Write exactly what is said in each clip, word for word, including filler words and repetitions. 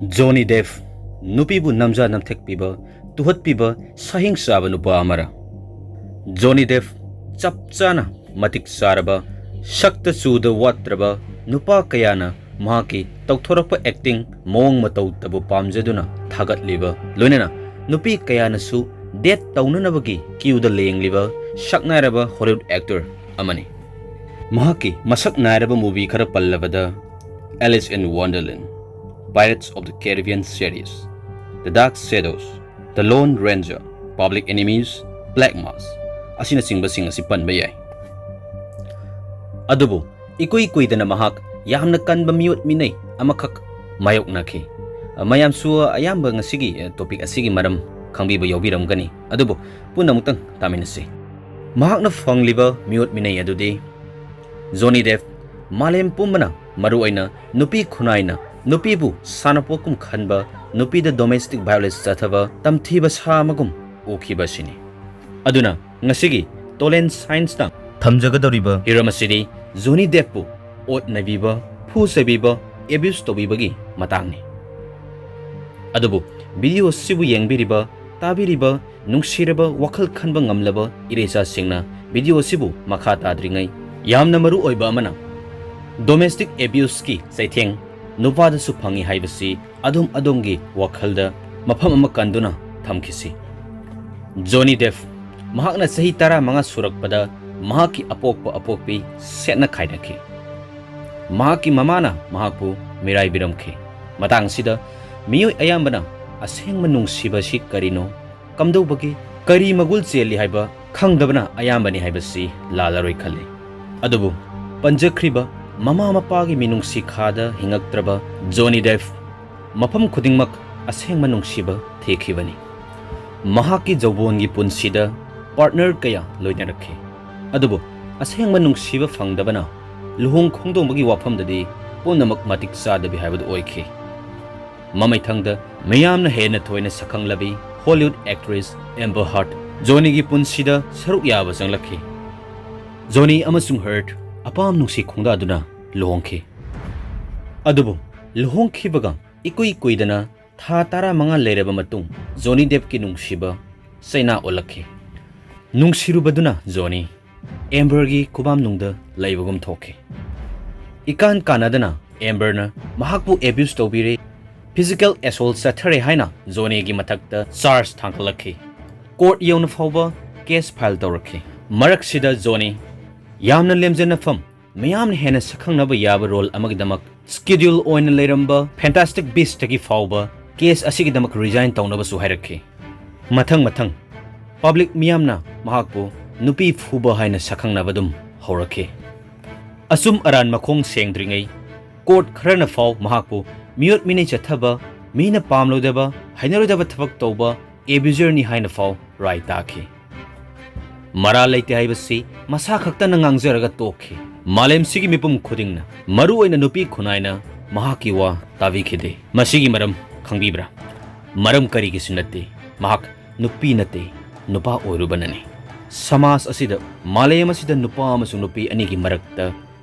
ꯖꯣꯅꯤ ꯗꯦꯞ ꯅꯨꯄꯤꯕꯨ ꯅꯝꯖꯥ ꯅꯝꯊꯦꯛꯄꯤꯕ, ꯇꯨꯍꯠꯄꯤꯕ, ꯁꯥꯍꯤꯡ ꯆꯥꯕ ꯅꯨꯄꯥ ꯑꯃꯔ? ꯖꯣꯅꯤ ꯗꯦꯞ ꯆꯞ ꯆꯥꯅ ꯃꯇꯤꯛ ꯆꯥꯔꯕ, ꯁꯛꯇ ꯆꯨꯗ ꯋꯥꯠꯇ꯭ꯔꯕ, ꯅꯨꯄꯥ ꯀꯌꯥꯅ ꯃꯍꯥꯛꯀꯤ ꯇꯧꯊꯣꯔꯛꯄ ꯑꯦꯛꯇꯤꯡ ꯃꯑꯣꯡ ꯃꯇꯧꯇꯕꯨ ꯄꯥꯝꯖꯗꯨꯅ ꯊꯥꯒꯠꯂꯤꯕ, ꯂꯣꯏꯅꯅ ꯅꯨꯄꯤ ꯀꯌꯥꯅꯁꯨ ꯗꯦꯠ ꯇꯧꯅꯅꯕꯒꯤ ꯀ꯭ꯌꯨꯗ ꯂꯦꯡꯂꯤꯕ ꯁꯛꯅꯥꯏꯔꯕ ꯍꯣꯂꯤꯋꯨꯗ ꯑꯦꯛꯇꯔ ꯑꯃꯅꯤ꯫ ꯃꯍꯥꯛꯀꯤ ꯃꯁꯛ ꯅꯥꯏꯔꯕ ꯃꯨꯚꯤ ꯈꯔ ꯄꯜꯂꯕꯗ Alice in Wonderland, Pirates of the Caribbean series, The Dark Shadows, The Lone Ranger, Public Enemies, Black Mask ꯑꯁꯤꯅꯆꯤꯡꯕꯁꯤꯡ ꯑꯁꯤ ꯄꯟꯕ ꯌꯥꯏ꯫ ꯑꯗꯨꯕꯨ ꯏꯀꯨꯏ ꯀꯨꯏꯗꯅ ꯃꯍꯥꯛ ꯌꯥꯝꯅ ꯀꯟꯕ ꯃꯤꯑꯣꯠ ꯃꯤꯅꯩ ꯑꯃꯈꯛ ꯃꯥꯌꯣꯛꯅꯈꯤ꯫ ꯃꯌꯥꯝꯁꯨ ꯑꯌꯥꯝꯕ ꯉꯁꯤꯒꯤ ꯇꯣꯄꯤꯛ ꯑꯁꯤꯒꯤ ꯃꯔꯝ ꯈꯪꯕꯤꯕ ꯌꯥꯎꯕꯤꯔꯝꯒꯅꯤ, ꯑꯗꯨꯕꯨ ꯄꯨꯟꯅ ꯑꯃꯨꯛꯇꯪ ꯇꯥꯃꯤꯟꯅꯁꯤ꯫ ꯃꯍꯥꯛꯅ ꯐꯪꯂꯤꯕ ꯃꯤꯑꯣꯠ ꯃꯤꯅꯩ ꯑꯗꯨꯗꯤ ꯖꯣꯅꯤ ꯗꯦꯞ ꯃꯥꯂꯦꯝ ꯄꯨꯝꯕꯅ, ꯃꯔꯨꯑꯣꯏꯅ ꯅꯨꯄꯤ ꯈꯨꯟꯅꯥꯏꯅ ꯅꯨꯄꯤꯕꯨ ꯁꯥꯟꯅꯄꯣꯠꯀꯨꯝ ꯈꯟꯕ, ꯅꯨꯄꯤꯗ ꯗꯣꯃꯦꯁꯇꯤꯛ ꯚꯥꯏꯑꯣꯂꯦꯟꯁ ꯆꯠꯊꯕ ꯇꯝꯊꯤꯕ ꯁꯥ ꯑꯃꯒꯨꯝ ꯎꯈꯤꯕ ꯑꯁꯤꯅꯤ꯫ ꯑꯗꯨꯅ ꯉꯁꯤꯒꯤ ꯇꯣꯂꯦꯟ ꯁꯥꯏꯟꯁꯅ ꯊꯝꯖꯒꯗꯧꯔꯤꯕ ꯍꯤꯔꯝ ꯑꯁꯤꯗꯤ ꯖꯣꯅꯤ ꯗꯦꯞꯄꯨ ꯑꯣꯠ ꯅꯩꯕꯤꯕ, ꯐꯨ ꯆꯩꯕꯤꯕ, ꯑꯦꯕ꯭ꯌꯨꯁ ꯇꯧꯕꯤꯕꯒꯤ ꯃꯇꯥꯡꯅꯤ꯫ ꯑꯗꯨꯕꯨ ꯚꯤꯗꯤꯑꯣ ꯑꯁꯤꯕꯨ ꯌꯦꯡꯕꯤꯔꯤꯕ, ꯇꯥꯕꯤꯔꯤꯕ, ꯅꯨꯡꯁꯤꯔꯕ, ꯋꯥꯈꯜ ꯈꯟꯕ ꯉꯝꯂꯕ ꯏꯔꯩꯆꯥꯁꯤꯡꯅ ꯚꯤꯗꯤꯑꯣ ꯑꯁꯤꯕꯨ ꯃꯈꯥ ꯇꯥꯗ꯭ꯔꯤꯉꯩ ꯌꯥꯝꯅ ꯃꯔꯨ ꯑꯣꯏꯕ ꯑꯃꯅ, ꯗꯣꯃꯦꯁꯇꯤꯛ ꯑꯦꯕ꯭ꯌꯨꯁꯀꯤ ꯆꯩꯊꯦꯡ ꯅꯨꯄꯥꯗꯁꯨ ꯐꯪꯏ ꯍꯥꯏꯕꯁꯤ ꯑꯗꯣꯝ ꯑꯗꯣꯝꯒꯤ ꯋꯥꯈꯜꯗ ꯃꯐꯝ ꯑꯃ ꯀꯟꯗꯨꯅ ꯊꯝꯈꯤꯁꯤ꯫ ꯖꯣꯅꯤ ꯗꯦꯞ ꯃꯍꯥꯛꯅ ꯆꯍꯤ ꯇꯔꯥꯃꯉꯥ ꯁꯨꯔꯛꯄꯗ ꯃꯍꯥꯛꯀꯤ ꯑꯄꯣꯛꯄ ꯑꯄꯣꯛꯄꯤ ꯁꯦꯠꯅ ꯈꯥꯏꯅꯈꯤ꯫ ꯃꯍꯥꯛꯀꯤ ꯃꯃꯥꯅ ꯃꯍꯥꯛꯄꯨ ꯃꯤꯔꯥꯏꯕꯤꯔꯝꯈꯤ꯫ ꯃꯇꯥꯡ ꯑꯁꯤꯗ ꯃꯤꯑꯣꯏ ꯑꯌꯥꯝꯕꯅ ꯑꯁꯦꯡꯕ ꯅꯨꯡꯁꯤꯕ ꯑꯁꯤ ꯀꯔꯤꯅꯣ, ꯀꯝꯗꯧꯕꯒꯤ, ꯀꯔꯤ ꯃꯒꯨꯜ ꯆꯦꯜꯂꯤ ꯍꯥꯏꯕ ꯈꯪꯗꯕꯅ ꯑꯌꯥꯝꯕꯅꯤ ꯍꯥꯏꯕꯁꯤ ꯂꯥꯜꯂꯔꯣꯏ ꯈꯜꯂꯤ꯫ ꯑꯗꯨꯕꯨ ꯄꯟꯖꯈ꯭ꯔꯤꯕ ꯃꯃꯥ ꯃꯄꯥꯒꯤ ꯃꯤꯅꯨꯡꯁꯤ ꯈꯥꯗ ꯍꯤꯡꯉꯛꯇ꯭ꯔꯕ ꯖꯣꯅꯤ ꯗꯦꯞ ꯃꯐꯝ ꯈꯨꯗꯤꯡꯃꯛ ꯑꯁꯦꯡꯕ ꯅꯨꯡꯁꯤꯕ ꯊꯤꯈꯤꯕꯅꯤ꯫ ꯃꯍꯥꯛꯀꯤ ꯖꯧꯕꯣꯟꯒꯤ ꯄꯨꯟꯁꯤꯗ ꯄꯥꯔꯠꯅꯔ ꯀꯌꯥ ꯂꯣꯏꯅꯔꯛꯈꯤ, ꯑꯗꯨꯕꯨ ꯑꯁꯦꯡꯕ ꯅꯨꯡꯁꯤꯕ ꯐꯪꯗꯕꯅ ꯂꯨꯍꯣꯡ ꯈꯣꯡꯗꯣꯡꯕꯒꯤ ꯋꯥꯐꯝꯗꯗꯤ ꯄꯨꯝꯅꯃꯛ ꯃꯇꯤꯛ ꯆꯥꯗꯕꯤ ꯍꯥꯏꯕꯗꯨ ꯑꯣꯏꯈꯤ꯫ ꯃꯃꯩꯊꯪꯗ ꯃꯤꯌꯥꯝꯅ ꯍꯦꯟꯅ ꯊꯣꯏꯅ ꯁꯛꯈꯪꯂꯕꯤ ꯍꯣꯂꯤꯋꯨꯗ ꯑꯦꯛꯇ꯭ꯔꯦꯁ ꯑꯦꯝꯕꯔ ꯍꯥꯔꯠ ꯖꯣꯅꯤꯒꯤ ꯄꯨꯟꯁꯤꯗ ꯁꯔꯨꯛ ꯌꯥꯕ ꯆꯪꯂꯛꯈꯤ꯫ ꯖꯣꯅꯤ ꯑꯃꯁꯨꯡ ꯍꯥꯔꯠ ꯑꯄꯥꯝ ꯅꯨꯡꯁꯤ ꯈꯣꯡꯗꯥꯗꯨꯅ ꯂꯨꯍꯣꯡꯈꯤ꯫ ꯑꯗꯨꯕꯨ ꯂꯨꯍꯣꯡꯈꯤꯕꯒ ꯏꯀꯨꯏ ꯀꯨꯏꯗꯅ ꯊꯥ ꯇꯔꯥꯃꯉꯥ ꯂꯩꯔꯕ ꯃꯇꯨꯡ ꯖꯣꯅꯤ ꯗꯦꯞꯀꯤ ꯅꯨꯡꯁꯤꯕ ꯆꯩꯅꯥ ꯑꯣꯜꯂꯛꯈꯤ꯫ ꯅꯨꯡꯁꯤꯔꯨꯕꯗꯨꯅ ꯖꯣꯅꯤ ꯑꯦꯝꯕꯔꯒꯤ ꯈꯨꯕꯥꯝꯅꯨꯡꯗ ꯂꯩꯕꯒꯨꯝ ꯊꯣꯛꯈꯤ꯫ ꯏꯀꯥꯟ ꯀꯥꯟꯅꯗꯅ ꯑꯦꯝꯕꯔꯅ ꯃꯍꯥꯛꯄꯨ ꯑꯦꯕ꯭ꯌꯨꯁ ꯇꯧꯕꯤꯔꯦ, ꯐꯤꯖꯤꯀꯦꯜ ꯑꯦꯁꯣꯜ ꯆꯠꯊꯔꯦ ꯍꯥꯏꯅ ꯖꯣꯅꯤꯒꯤ ꯃꯊꯛꯇ ꯆꯥꯔꯖ ꯊꯥꯡꯒꯠꯂꯛꯈꯤ꯫ ꯀꯣꯔꯠ ꯌꯧꯅ ꯐꯥꯎꯕ ꯀꯦꯁ ꯐꯥꯏꯜ ꯇꯧꯔꯛꯈꯤ꯫ ꯃꯔꯛꯁꯤꯗ ꯖꯣꯅꯤ ꯌꯥꯝꯅ ꯂꯦꯝꯖꯅꯐꯝ, ꯃꯤꯌꯥꯝꯅ ꯍꯦꯟꯅ ꯁꯛꯈꯪꯅꯕ ꯌꯥꯕ ꯔꯣꯜ ꯑꯃꯒꯤꯗꯃꯛ ꯁ꯭ꯀꯦꯗ꯭ꯌꯨꯜ ꯑꯣꯏꯅ ꯂꯩꯔꯝꯕ ꯐꯦꯟꯇꯥꯁꯇꯤꯛ ꯕꯤꯁꯇꯒꯤ ꯐꯥꯎꯕ ꯀꯦꯁ ꯑꯁꯤꯒꯤꯗꯃꯛ ꯔꯤꯖꯥꯏꯟ ꯇꯧꯅꯕꯁꯨ ꯍꯥꯏꯔꯛꯈꯤ꯫ ꯃꯊꯪ ꯃꯊꯪ ꯄꯕ꯭ꯂꯤꯛ ꯃꯤꯌꯥꯝꯅ ꯃꯍꯥꯛꯄꯨ ꯅꯨꯄꯤ ꯐꯨꯕ ꯍꯥꯏꯅ ꯁꯛꯈꯪꯅꯕ ꯑꯗꯨꯝ ꯍꯧꯔꯛꯈꯤ꯫ ꯑꯆꯨꯝ ꯑꯔꯥꯟ ꯃꯈꯣꯡ ꯁꯦꯡꯗ꯭ꯔꯤꯉꯩ ꯀꯣꯔꯠ ꯈꯔꯅ ꯐꯥꯎ ꯃꯍꯥꯛꯄꯨ ꯃꯤꯑꯣꯠ ꯃꯤꯅꯩ ꯆꯠꯊꯕ, ꯃꯤꯅ ꯄꯥꯝꯂꯣꯏꯗꯕ, ꯍꯩꯅꯔꯣꯏꯗꯕ ꯊꯕꯛ ꯇꯧꯕ ꯑꯦꯕ꯭ꯌꯨꯖꯔꯅꯤ ꯍꯥꯏꯅ ꯐꯥꯎ ꯔꯥꯏ ꯇꯥꯈꯤ꯫ ꯃꯔꯥꯜ ꯂꯩꯇꯦ ꯍꯥꯏꯕꯁꯤ ꯃꯁꯥ ꯈꯛꯇꯅ ꯉꯥꯡꯖꯔꯒ ꯇꯣꯛꯈꯤ꯫ ꯃꯥꯂꯦꯝꯁꯤꯒꯤ ꯃꯤꯄꯨꯝ ꯈꯨꯗꯤꯡꯅ, ꯃꯔꯨꯑꯣꯏꯅ ꯅꯨꯄꯤ ꯈꯨꯟꯅꯥꯏꯅ ꯃꯍꯥꯛꯀꯤ ꯋꯥ ꯇꯥꯕꯤꯈꯤꯗꯦ꯫ ꯃꯁꯤꯒꯤ ꯃꯔꯝ ꯈꯪꯕꯤꯕ꯭ꯔꯥ? ꯃꯔꯝ ꯀꯔꯤꯒꯤꯁꯨ ꯅꯠꯇꯦ, ꯃꯍꯥꯛ ꯅꯨꯄꯤ ꯅꯠꯇꯦ, ꯅꯨꯄꯥ ꯑꯣꯏꯔꯨꯕꯅꯅꯤ꯫ ꯁꯃꯥꯖ ꯑꯁꯤꯗ, ꯃꯥꯂꯦꯝ ꯑꯁꯤꯗ ꯅꯨꯄꯥ ꯑꯃꯁꯨꯡ ꯅꯨꯄꯤ ꯑꯅꯤꯒꯤ ꯃꯔꯛꯇ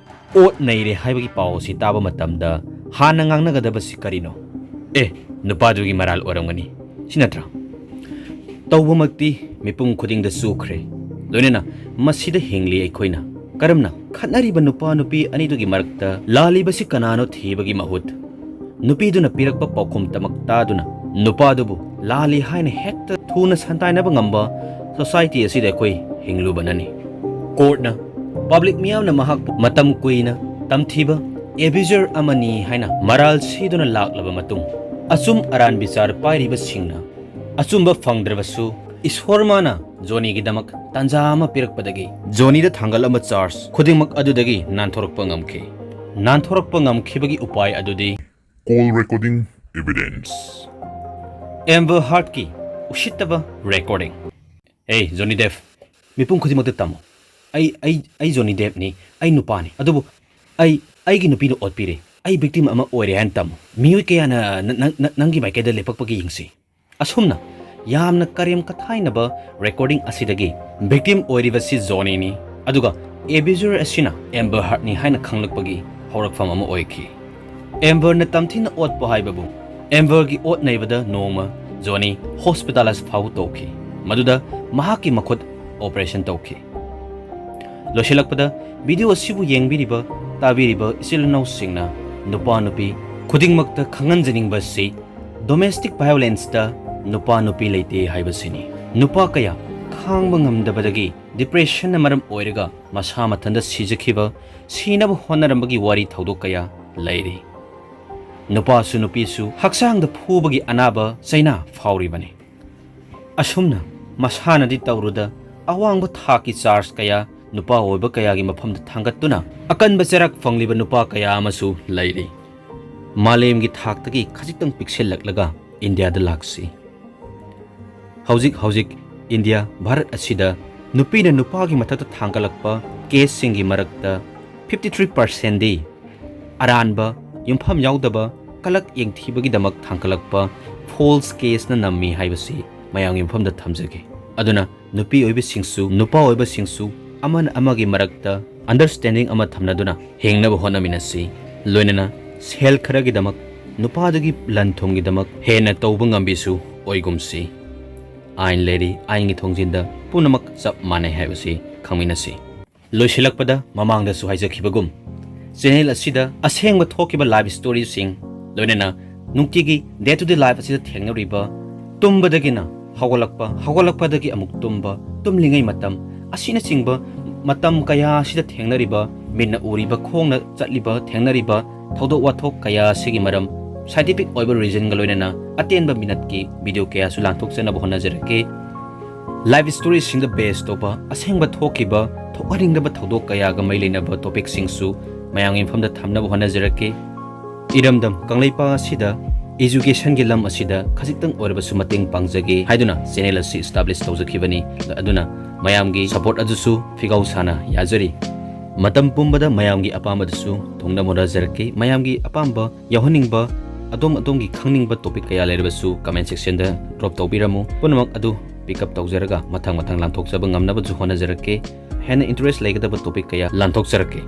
ꯑꯣꯠ ꯅꯩꯔꯦ ꯍꯥꯏꯕꯒꯤ ꯄꯥꯎ ꯑꯁꯤ ꯇꯥꯕ ꯃꯇꯝꯗ ꯍꯥꯟꯅ ꯉꯥꯡꯅꯒꯗꯕꯁꯤ ꯀꯔꯤꯅꯣ? ꯑꯦ, ꯅꯨꯄꯥꯗꯨꯒꯤ ꯃꯔꯥꯜ ꯑꯣꯏꯔꯝꯒꯅꯤ, ꯁꯤ ꯅꯠꯇ꯭ꯔꯥ? ꯇꯧꯕꯃꯛꯇꯤ ꯃꯤꯄꯨꯝ ꯈꯨꯗꯤꯡꯗ ꯆꯨꯈ꯭ꯔꯦ꯫ ꯂꯣꯏꯅꯅ ꯃꯁꯤꯗ ꯍꯤꯡꯂꯤ ꯑꯩꯈꯣꯏꯅ꯫ ꯀꯔꯝꯅ ꯈꯠꯅꯔꯤꯕ ꯅꯨꯄꯥ ꯅꯨꯄꯤ ꯑꯅꯤꯗꯨꯒꯤ ꯃꯔꯛꯇ ꯂꯥꯜꯂꯤꯕꯁꯤ ꯀꯅꯥꯅꯣ ꯊꯤꯕꯒꯤ ꯃꯍꯨꯠ, ꯅꯨꯄꯤꯗꯨꯅ ꯄꯤꯔꯛꯄ ꯄꯥꯎꯈꯨꯝ ꯇꯃꯛ ꯇꯥꯗꯨꯅ ꯅꯨꯄꯥꯗꯨꯕꯨ ꯂꯥꯜꯂꯤ ꯍꯥꯏꯅ ꯍꯦꯛꯇ ꯊꯨꯅ ꯁꯟꯇꯥꯏꯅꯕ ꯉꯝꯕ ꯁꯣꯁꯥꯏꯇꯤ ꯑꯁꯤꯗ ꯑꯩꯈꯣꯏ ꯍꯤꯡꯂꯨꯕꯅꯅꯤ꯫ ꯀꯣꯔꯠꯅ ꯄꯕ꯭ꯂꯤꯛ ꯃꯤꯌꯥꯝꯅ ꯃꯍꯥꯛꯄꯨ ꯃꯇꯝ ꯀꯨꯏꯅ ꯇꯝꯊꯤꯕ ꯑꯦꯕ꯭ꯌꯨꯖꯔ ꯑꯃꯅꯤ ꯍꯥꯏꯅ ꯃꯔꯥꯜ ꯁꯤꯗꯨꯅ ꯂꯥꯛꯂꯕ ꯃꯇꯨꯡ, ꯑꯆꯨꯝ ꯑꯔꯥꯟ ꯕꯤꯆꯥꯔ ꯄꯥꯏꯔꯤꯕꯁꯤꯡꯅ ꯑꯆꯨꯝꯕ ꯐꯪꯗ꯭ꯔꯕꯁꯨ, ꯏꯁꯣꯔ ꯃꯥꯅ ꯖꯣꯅꯤꯒꯤꯗꯃꯛ ꯇꯥꯟꯖꯥ ꯑꯃ ꯄꯤꯔꯛꯄꯗꯒꯤ ꯖꯣꯅꯤꯗ ꯊꯥꯡꯒꯠꯂꯝꯕ ꯆꯥꯔꯖ ꯈꯨꯗꯤꯡꯃꯛ ꯑꯗꯨꯗꯒꯤ ꯅꯥꯟꯊꯣꯔꯛꯄ ꯉꯝꯈꯤ꯫ ꯅꯥꯟꯊꯣꯔꯛꯄ ꯉꯝꯈꯤꯕꯒꯤ ꯎꯄꯥꯏ ꯑꯗꯨꯗꯤ call recording evidence, ꯑꯦꯝꯕꯔ ꯍꯥꯔꯠꯀꯤ ꯎꯁꯤꯠꯇꯕ ꯔꯦꯀꯣꯔꯗꯤꯡ꯫ ꯑꯦ ꯖꯣꯅꯤ ꯗꯦꯞ, ꯃꯤꯄꯨꯝ ꯈꯨꯗꯤꯡꯃꯛꯇ ꯇꯝꯃꯨ꯫ ꯑꯩ, ꯑꯩ, ꯑꯩ ꯖꯣꯅꯤ ꯗꯦꯞꯅꯤ, ꯑꯩ ꯅꯨꯄꯥꯅꯤ, ꯑꯗꯨꯕꯨ ꯑꯩ, ꯑꯩꯒꯤ ꯅꯨꯄꯤꯅ ꯑꯣꯠꯄꯤꯔꯦ, ꯑꯩ ꯚꯤꯛꯇꯤꯝ ꯑꯃ ꯑꯣꯏꯔꯦ ꯍꯥꯏꯅ ꯇꯝꯃꯨ꯫ ꯃꯤꯑꯣꯏ ꯀꯌꯥꯅ ꯅ-, ꯅ-, ꯅ-, ꯅꯪꯒꯤ ꯃꯥꯏꯀꯩꯗ ꯂꯦꯞꯄꯛꯄꯒ ꯌꯦꯡꯁꯤ꯫ ꯑꯁꯨꯝꯅ ꯌꯥꯝꯅ ꯀꯔꯦꯝ ꯀꯊꯥꯏꯅꯕ ꯔꯦꯀꯣꯔꯗꯤꯡ ꯑꯁꯤꯗꯒꯤ ꯚꯤꯛꯇꯤꯝ ꯑꯣꯏꯔꯤꯕꯁꯤ ꯖꯣꯅꯤꯅꯤ, ꯑꯗꯨꯒ ꯑꯦꯕ꯭ꯌꯨꯖꯔ ꯑꯁꯤꯅ ꯑꯦꯝꯕꯔ ꯍꯥꯔꯠꯅꯤ ꯍꯥꯏꯅ ꯈꯪꯂꯛꯄꯒꯤ ꯍꯧꯔꯛꯐꯝ ꯑꯃ ꯑꯣꯏꯈꯤ꯫ ꯑꯦꯝꯕꯔꯅ ꯇꯝꯊꯤꯅ ꯑꯣꯠꯄ ꯍꯥꯏꯕꯕꯨ, ꯑꯦꯝꯕꯔꯒꯤ ꯑꯣꯠ ꯅꯩꯕꯗ ꯅꯣꯡꯃ ꯖꯣꯅꯤ ꯍꯣꯁꯄꯤꯇꯥꯂꯥꯏꯁ ꯐꯥꯎꯕ ꯇꯧꯈꯤ꯫ ꯃꯗꯨꯗ ꯃꯍꯥꯛꯀꯤ ꯃꯈꯨꯠ ꯑꯣꯄꯔꯦꯁꯟ ꯇꯧꯈꯤ꯫ ꯂꯣꯏꯁꯤꯜꯂꯛꯄꯗ, ꯚꯤꯗꯤꯑꯣ ꯑꯁꯤꯕꯨ ꯌꯦꯡꯕꯤꯔꯤꯕ, ꯇꯥꯕꯤꯔꯤꯕ ꯏꯆꯤꯜ ꯏꯅꯥꯎꯁꯤꯡꯅ ꯅꯨꯄꯥ ꯅꯨꯄꯤ ꯈꯨꯗꯤꯡꯃꯛꯇ ꯈꯪꯍꯟꯖꯅꯤꯡꯕ ꯑꯁꯤ, ꯗꯣꯃꯦꯁꯇꯤꯛ ꯚꯥꯏꯑꯣꯂꯦꯟꯁꯇ ꯅꯨꯄꯥ ꯅꯨꯄꯤ ꯂꯩꯇꯦ ꯍꯥꯏꯕꯁꯤꯅꯤ꯫ ꯅꯨꯄꯥ ꯀꯌꯥ ꯈꯥꯡꯕ ꯉꯝꯗꯕꯗꯒꯤ ꯗꯤꯄ꯭ꯔꯦꯁꯟꯅ ꯃꯔꯝ ꯑꯣꯏꯔꯒ ꯃꯁꯥ ꯃꯊꯟꯇ ꯁꯤꯖꯈꯤꯕ, ꯁꯤꯅꯕ ꯍꯣꯠꯅꯔꯝꯕꯒꯤ ꯋꯥꯔꯤ ꯊꯧꯗꯣꯛ ꯀꯌꯥ ꯂꯩꯔꯤ꯫ ꯅꯨꯄꯥꯁꯨ ꯅꯨꯄꯤꯁꯨ ꯍꯛꯆꯥꯡꯗ ꯐꯨꯕꯒꯤ ꯑꯅꯥꯕ ꯆꯩꯅꯥ ꯐꯥꯎꯔꯤꯕꯅꯤ꯫ ꯑꯁꯨꯝꯅ ꯃꯁꯥꯅꯗꯤ ꯇꯧꯔꯨꯗ ꯑꯋꯥꯡꯕ ꯊꯥꯛꯀꯤ ꯆꯥꯔꯖ ꯀꯌꯥ ꯅꯨꯄꯥ ꯑꯣꯏꯕ ꯀꯌꯥꯒꯤ ꯃꯐꯝꯗ ꯊꯥꯡꯒꯠꯇꯨꯅ ꯑꯀꯟꯕ ꯆꯩꯔꯥꯛ ꯐꯪꯂꯤꯕ ꯅꯨꯄꯥ ꯀꯌꯥ ꯑꯃꯁꯨ ꯂꯩꯔꯤ꯫ ꯃꯥꯂꯦꯝꯒꯤ ꯊꯥꯛꯇꯒꯤ ꯈꯖꯤꯛꯇꯪ ꯄꯤꯛꯁꯤꯜꯂꯛꯂꯒ ꯏꯟꯗꯤꯌꯥꯗ ꯂꯥꯛꯁꯤ꯫ ꯍꯧꯖꯤꯛ ꯍꯧꯖꯤꯛ ꯏꯟꯗꯤꯌꯥ, ꯚꯥꯔꯠ ꯑꯁꯤꯗ ꯅꯨꯄꯤꯅ ꯅꯨꯄꯥꯒꯤ ꯃꯊꯛꯇ ꯊꯥꯡꯒꯠꯂꯛꯄ ꯀꯦꯁꯁꯤꯡꯒꯤ ꯃꯔꯛꯇ fifty three percentꯗꯤ ꯑꯔꯥꯟꯕ, ꯌꯨꯝꯐꯝ ꯌꯥꯎꯗꯕ, ꯀꯂꯛ ꯌꯦꯡꯊꯤꯕꯒꯤꯗꯃꯛ ꯊꯥꯡꯒꯠꯂꯛꯄ ꯐꯣꯜꯁ ꯀꯦꯁꯅ ꯅꯝꯃꯤ ꯍꯥꯏꯕꯁꯤ ꯃꯌꯥꯝꯒꯤ ꯃꯐꯝꯗ ꯊꯝꯖꯒꯦ꯫ ꯑꯗꯨꯅ ꯅꯨꯄꯤ ꯑꯣꯏꯕꯁꯤꯡꯁꯨ, ꯅꯨꯄꯥ ꯑꯣꯏꯕꯁꯤꯡꯁꯨ ꯑꯃꯅ ꯑꯃꯒꯤ ꯃꯔꯛꯇ ꯑꯟꯗꯔꯁ꯭ꯇꯦꯟꯗꯤꯡ ꯑꯃ ꯊꯝꯅꯗꯨꯅ ꯍꯤꯡꯅꯕ ꯍꯣꯠꯅꯃꯤꯟꯅꯁꯤ꯫ ꯂꯣꯏꯅꯅ ꯁꯦꯜ ꯈꯔꯒꯤꯗꯃꯛ, ꯅꯨꯄꯥꯗꯒꯤ ꯂꯟ ꯊꯨꯝꯒꯤꯗꯃꯛ ꯍꯦꯟꯅ ꯇꯧꯕ ꯉꯝꯕꯤꯁꯨ ꯑꯣꯏꯒꯨꯝꯁꯤ꯫ ꯑꯥꯏꯟ ꯂꯩꯔꯤ, ꯑꯥꯏꯟꯒꯤ ꯊꯣꯡꯖꯤꯟꯗ ꯄꯨꯝꯅꯃꯛ ꯆꯞ ꯃꯥꯟꯅꯩ ꯍꯥꯏꯕꯁꯤ ꯈꯪꯃꯤꯟꯅꯁꯤ꯫ ꯂꯣꯏꯁꯤꯜꯂꯛꯄꯗ ꯃꯃꯥꯡꯗꯁꯨ ꯍꯥꯏꯖꯈꯤꯕꯒꯨꯝ, ꯆꯦꯅꯦꯜ ꯑꯁꯤꯗ ꯑꯁꯦꯡꯕ ꯊꯣꯛꯈꯤꯕ ꯂꯥꯏꯐ ꯁ꯭ꯇꯣꯔꯤꯁꯤꯡ, ꯂꯣꯏꯅꯅ ꯅꯨꯡꯇꯤꯒꯤ ꯗꯦ ꯇꯨ ꯗꯦ ꯂꯥꯏꯐ ꯑꯁꯤꯗ ꯊꯦꯡꯅꯔꯤꯕ ꯇꯨꯝꯕꯗꯒꯤꯅ ꯍꯧꯒꯠꯂꯛꯄ, ꯍꯧꯒꯠꯂꯛꯄꯗꯒꯤ ꯑꯃꯨꯛ ꯇꯨꯝꯕ, ꯇꯨꯝꯂꯤꯉꯩ ꯃꯇꯝ ꯑꯁꯤꯅꯆꯤꯡꯕ ꯃꯇꯝ ꯀꯌꯥ ꯑꯁꯤꯗ ꯊꯦꯡꯅꯔꯤꯕ, ꯃꯤꯠꯅ ꯎꯔꯤꯕ, ꯈꯣꯡꯅ ꯆꯠꯂꯤꯕ, ꯊꯦꯡꯅꯔꯤꯕ ꯊꯧꯗꯣꯛ ꯋꯥꯊꯣꯛ ꯀꯌꯥ ꯑꯁꯤꯒꯤ ꯃꯔꯝ ꯁꯥꯏꯟꯇꯤꯐꯤꯛ ꯑꯣꯏꯕ ꯔꯤꯖꯟꯒ ꯂꯣꯏꯅꯅ ꯑꯇꯦꯟꯕ ꯃꯤꯅꯠꯀꯤ ꯚꯤꯗꯤꯑꯣ ꯀꯌꯥꯁꯨ ꯂꯥꯟꯊꯣꯛꯆꯅꯕ ꯍꯣꯠꯅꯖꯔꯛꯀꯦ꯫ ꯂꯥꯏꯐ ꯁ꯭ꯇꯣꯔꯤꯁꯤꯡꯗ ꯕꯦꯁ ꯇꯧꯕ ꯑꯁꯦꯡꯕ ꯊꯣꯛꯈꯤꯕ ꯊꯣꯛꯍꯟꯅꯤꯡꯗꯕ ꯊꯧꯗꯣꯛ ꯀꯌꯥꯒ ꯃꯔꯤ ꯂꯩꯅꯕ ꯇꯣꯄꯤꯛꯁꯤꯡꯁꯨ ꯃꯌꯥꯝꯒꯤ ꯃꯐꯝꯗ ꯊꯝꯅꯕ ꯍꯣꯠꯅꯖꯔꯛꯀꯦ꯫ ꯏꯔꯝꯗꯝ ꯀꯪꯂꯩꯄꯥꯛ ꯑꯁꯤꯗ ꯏꯖꯨꯀꯦꯁꯟꯒꯤ ꯂꯝ ꯑꯁꯤꯗ ꯈꯖꯤꯛꯇꯪ ꯑꯣꯏꯔꯕꯁꯨ ꯃꯇꯦꯡ ꯄꯥꯡꯖꯒꯦ ꯍꯥꯏꯗꯨꯅ ꯆꯦꯅꯦꯜ ꯑꯁꯤ ꯏꯁꯇꯥꯕ꯭ꯂꯤꯁ ꯇꯧꯖꯈꯤꯕꯅꯤ꯫ ꯑꯗꯨꯅ ꯃꯌꯥꯝꯒꯤ ꯁꯄꯣꯔꯠ ꯑꯗꯨꯁꯨ ꯐꯤꯒꯧ ꯁꯥꯅ ꯌꯥꯖꯔꯤ꯫ ꯃꯇꯝ ꯄꯨꯝꯕꯗ ꯃꯌꯥꯝꯒꯤ ꯑꯄꯥꯝꯕꯗꯨꯁꯨ ꯊꯨꯡꯅꯕ ꯍꯣꯠꯅꯖꯔꯛꯀꯦ꯫ ꯃꯌꯥꯝꯒꯤ ꯑꯄꯥꯝꯕ ꯌꯥꯎꯍꯟꯅꯤꯡꯕ, ꯑꯗꯣꯝ ꯑꯗꯣꯝꯒꯤ ꯈꯪꯅꯤꯡꯕ ꯇꯣꯄꯤꯛ ꯀꯌꯥ ꯂꯩꯔꯕꯁꯨ ꯀꯃꯦꯟ ꯁꯦꯛꯁꯟꯗ ꯗ꯭ꯔꯣꯞ ꯇꯧꯕꯤꯔꯝꯃꯨ꯫ ꯄꯨꯝꯅꯃꯛ ꯑꯗꯨ ꯄꯤꯛ ꯑꯞ ꯇꯧꯖꯔꯒ ꯃꯊꯪ ꯃꯊꯪ ꯂꯥꯟꯊꯣꯛꯆꯕ ꯉꯝꯅꯕꯁꯨ ꯍꯣꯠꯅꯖꯔꯛꯀꯦ꯫ ꯍꯦꯟꯅ ꯏꯟꯇꯔꯦꯁ ꯂꯩꯒꯗꯕ ꯇꯣꯄꯤꯛ ꯀꯌꯥ ꯂꯥꯟꯊꯣꯛꯆꯔꯛꯀꯦ꯫